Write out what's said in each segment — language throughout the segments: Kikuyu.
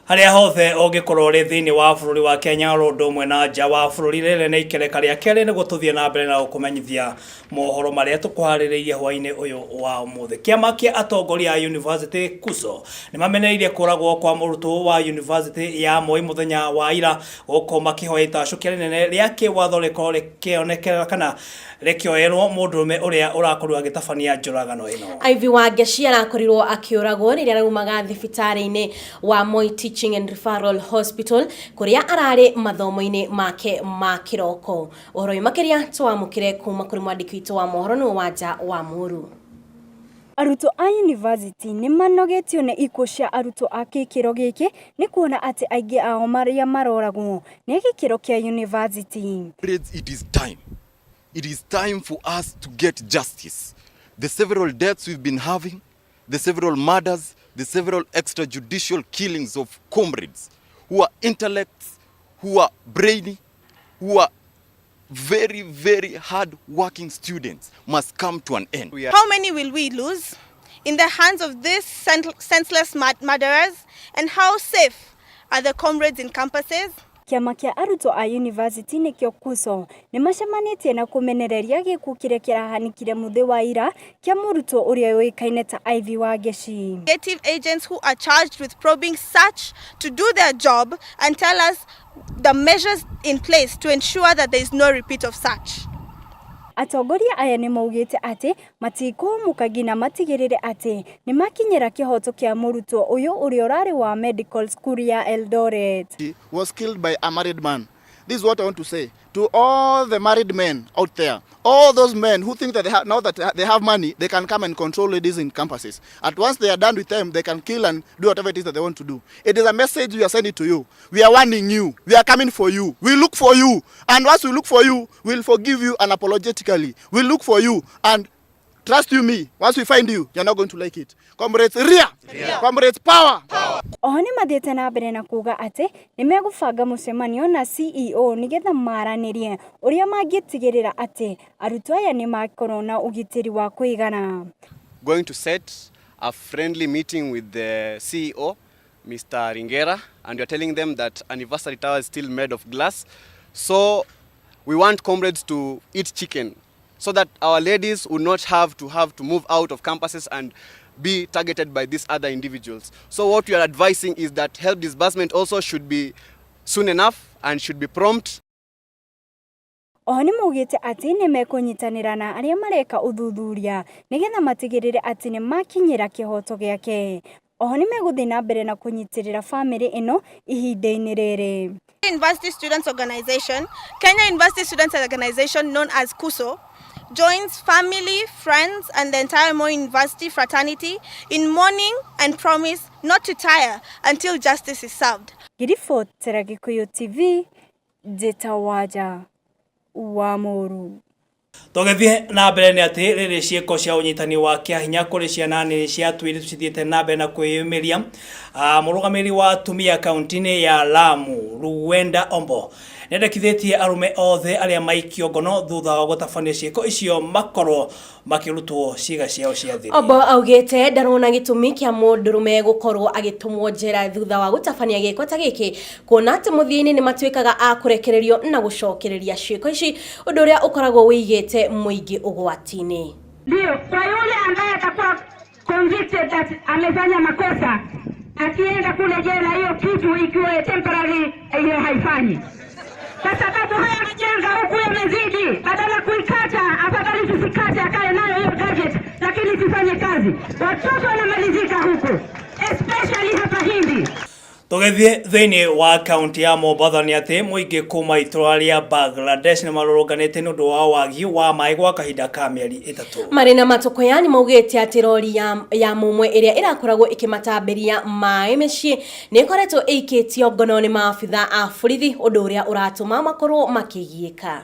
Harĩa hothe ũngĩkorwo ũrĩ thĩinĩ wa bũrũri wa Kenya oro ũndũ ũmwe na nja wa bũrũri. Rĩrĩ nĩ ikereka rĩa kerĩ nĩguo tũthiĩ na mbere na gũkũmenyithia mohoro marĩa tũkũharĩrĩirie hwaĩ-inĩ ũyũ wa ũmũthĩ. Kĩama kĩa atongoria a University KUSO nĩ mamenereirie kũragwo kwa mũrutwo wa University ya Moi mũthenya wa ira, gũkũ makĩhoya itacũkia rĩnene rĩa kĩwatho rĩkorwo rĩkĩonekera kana rĩkĩoerwo mũndũrũme ũrĩa ũrakorirwo agĩtabania njũragano ĩno. Ivy Wangeci arakorirwo akĩũragwo rĩrĩa araumaga thibitarĩ-inĩ wa Moi Teaching and Referral Hospital kũrĩa ararĩ mathomo-inĩ make ma kĩroko. Ũhoro ũyũ makĩria tũwamũkĩre kuma kũrĩ mwandĩki witũ wa mohoro, nĩwe Wanja wa Mũru. Arutwo a yunivasĩtĩ nĩ manogetio nĩ ikuũ cia arutwo a gĩkĩro gĩkĩ nĩ kuona atĩ aingĩ ao marĩa maroragwo nĩ gĩkĩro kĩa yunivasĩtĩ. It is time. It is time for us to get justice. The several deaths we've been having, the several murders, the several extrajudicial killings of comrades who are intellects, who are brainy, who are very, very hard-working students must come to an end. How many will we lose in the hands of these senseless murderers? And how safe are the comrades in campuses? Kĩama kĩa arutwo a yunivasĩtĩ, nĩkĩo KUSO, nĩ macemanĩtie na kũmenereria gĩkuũ kĩrĩa kĩrahanĩkire mũthĩ wa ira kĩa mũrutwo ũrĩa ũĩkaine ta Ivy Wangeci. Investigative agents who are charged with probing such to do their job and tell us the measures in place to ensure that there is no repeat of such. Atongoria aya nĩ maugĩte atĩ matikũhũmũka nginya matigĩrĩre atĩ nĩ makinyĩra kĩhoto kĩa mũrutwo ũyũ ũrĩa ũrarĩ wa medical school ya Eldoret. Was killed by a married man. This is what I want to say to all the married men out there. All those men who think that they have, now that they have money, they can come and control ladies in campuses. At once they are done with them, they can kill and do whatever it is that they want to do. It is a message we are sending to you. We are warning you. We are coming for you. We look for you. And once we look for you, we'll forgive you unapologetically. We look for you, and trust you me, once we find you, you're not going to like it. Comrades, ria! Comrades, power! Oho nĩ mathiĩte na mbere na kuga atĩ nĩ megũbanga mũcemanio na CEO nĩgetha maranĩrie ũrĩa mangĩtigĩrĩra atĩ arutwo aya nĩ makorwo na ũgitĩri wa kũigana. Going to set a friendly meeting with the CEO, Mr. Ringera, and we are telling them that Anniversary Tower is still made of glass. So we want comrades to eat chicken so that our ladies will not have to move out of campuses and be targeted by these other individuals. So what we are advising is that HELB disbursement also should be soon enough and should be prompt. Oho nĩ maugĩte atĩ nĩ mekũnyitanĩra na arĩa mareka ũthuthuria nĩgetha matigĩrĩre atĩ nĩ makinyĩra kĩhoto gĩake. Oho nĩ megũthiĩ na mbere na kũnyitĩrĩra bamĩrĩ ĩno ihinda-inĩ rĩrĩ. University Students Organization, Kenya University Students Organization, known as KUSO, joins family, friends, and the entire Moi University fraternity in mourning and promise not to tire until justice is served. Ngĩribotera Gĩkũyũ TV, Njĩta Wanja wa Mũru. Tũgĩthiĩ na mbere nĩ atĩ rĩrĩ ciĩko cia ũnyitani wa kĩahinya kũrĩ ciana nini cia tũirĩtu cithiĩte na mbere na kwĩyumĩria. Mũrũgamĩrĩri wa atumia kaunti-inĩ ya Lamu, Ruwenda Ombo, nĩendekithĩtie arũme othe arĩa maikio ngono thutha wa gũtabania ciĩko icio makorwo makĩrutwo ciĩga ciao cia thiri. Ombo augĩte ndarona gĩtũmi kĩa mũndũrũme gũkorwo agĩtũmwo njera thutha wa gũtabania gĩko ta gĩkĩ, kuona atĩ mũthia-inĩ nĩ matuĩkaga a kũrekererio na gũcokereria ciĩko ici, ũndũ ũrĩa ũkoragwo wĩigĩte mũingĩ ũgwati-inĩ. Ndio, kwa yule ambaye atakuwa convicted that amefanya makosa, akienda kule jela, hiyo kitu ikiwa temporary, hiyo haifanyi, kwa sababu haya majanga huku yamezidi. Badala kuikata, afadhali tusikate, akae nayo hiyo gadget, lakini sifanye kazi. Watoto wanamalizika huku, especially hapa Hindi. Tũgĩthiĩ thĩinĩ wa kaunti ya Mombatha nĩ atĩ mũingĩ kuma itũra rĩa Bangladesh nĩ marũrũnganĩte nĩ ũndũ wa wagi wa maĩ gwa kahinda ka mĩeri 3. Marĩ na matũkũya nĩ maugĩte atĩ rori ya mũmwe ĩrĩa ĩrakoragwo ĩkĩmatambĩria maĩ mĩciĩ nĩ ĩkoretwo ĩikĩtio ngono nĩ maabitha a borithi, ũndũ ũrĩa ũratũma makorwo makĩgiĩka.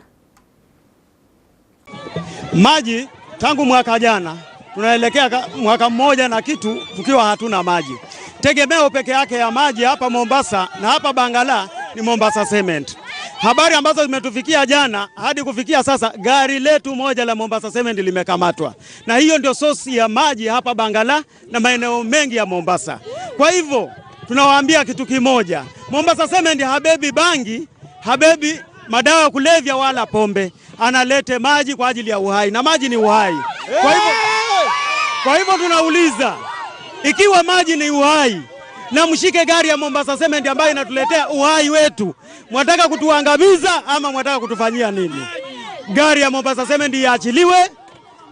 Maji tangu mwaka jana, tunaelekea mwaka mmoja na kitu tukiwa hatuna maji. Tegemeo peke yake ya maji hapa Mombasa na hapa Bangala ni Mombasa Cement. Habari ambazo zimetufikia jana hadi kufikia sasa, gari letu moja la Mombasa Cement limekamatwa, na hiyo ndio source ya maji hapa Bangala na maeneo mengi ya Mombasa. Kwa hivyo Tunawaambia kitu kimoja, Mombasa Cement habebi bangi, habebi madawa ya kulevya wala pombe, analete maji kwa ajili ya uhai, na maji ni uhai. Kwa hivyo tunauliza ikiwa maji ni uhai na mshike gari ya Mombasa Cement ambayo inatuletea uhai wetu, mwataka kutuangamiza ama mwataka kutufanyia nini? Gari ya Mombasa Cement iachiliwe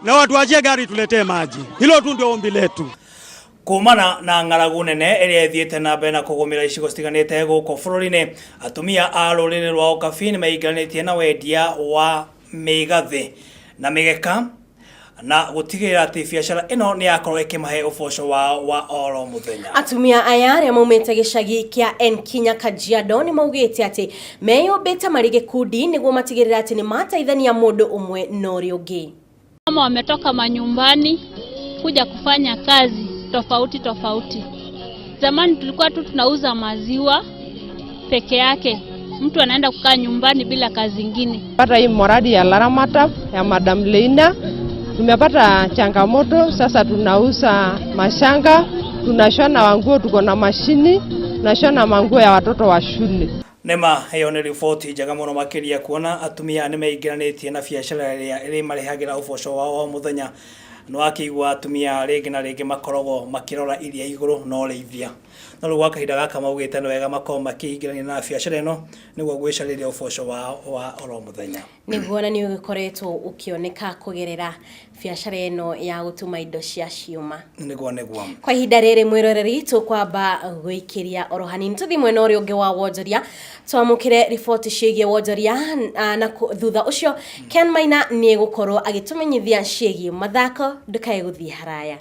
na watu wachie gari tuletee maji. Hilo tu ndio ombi letu. Kumana na ng'aragu nene ĩrĩa ĩthiĩte na mbere na kũgũmĩra icigo citiganĩte gũkũ bũrũri-inĩ, atumia a rũrĩrĩ rwa Okabi nĩ meingĩranĩtie na wendia wa mĩgathĩ na mĩgeka na gũtigĩrĩra atĩ biacara ĩno nĩ yakorwo ĩkĩmahe ũboco wao wa oro mũthenya. Atumia aya arĩa maumĩte gĩcagi kĩa Enkinya, Kajiado, nĩ maugĩte atĩ meyũmbĩte marĩ gĩkundi nĩguo matigĩrĩre atĩ nĩ mateithania mũndũ ũmwe na ũrĩa ũngĩ. Mama wametoka manyumbani kuja kufanya kazi tofauti tofauti. Zamani tulikuwa tu tunauza maziwa peke yake, mtu anaenda kukaa nyumbani bila kazi ingine. Pata hii mradi ya Laramatak ya Madam Leina, tumepata changamoto sasa. Tunauza mashanga, tunashona manguo, tuko na mashini, tunashona manguo ya watoto wa shule. Nĩma ĩyo nĩ riboti njega mũno makĩria kuona atumia nĩ meingĩranĩtie na biacara ĩrĩa ĩrĩmarehagĩra ũboco wao o mũthenya. Nĩ wakĩigua atumia rĩngĩ na rĩngĩ makoragwo makĩrora iria igũrũ na ũrĩithia, no rĩu gwa kahinda gaka maugĩte nĩ wega makorwo makĩingĩrania na biacara ĩno nĩguo gwĩcarĩria ũboco wao wa oro mũthenya. Nĩguo, na nĩ ũgĩkoretwo ũkĩoneka kũgerera biacara ĩno ya gũtuma indo cia ciũma. Nĩguo. Kwa ihinda rĩrĩ, mwĩroreri, tũkwamba gwĩkĩria oro hanini tũthiĩ mwena ũrĩa ũngĩ wa wonjoria twamũkĩre riboti ciĩgiĩ wonjoria na thutha ũcio Ken Maina nĩ egũkorwo agĩtũmenyithia ciĩgiĩ mathako. Ndũkae gũthiĩ haraya.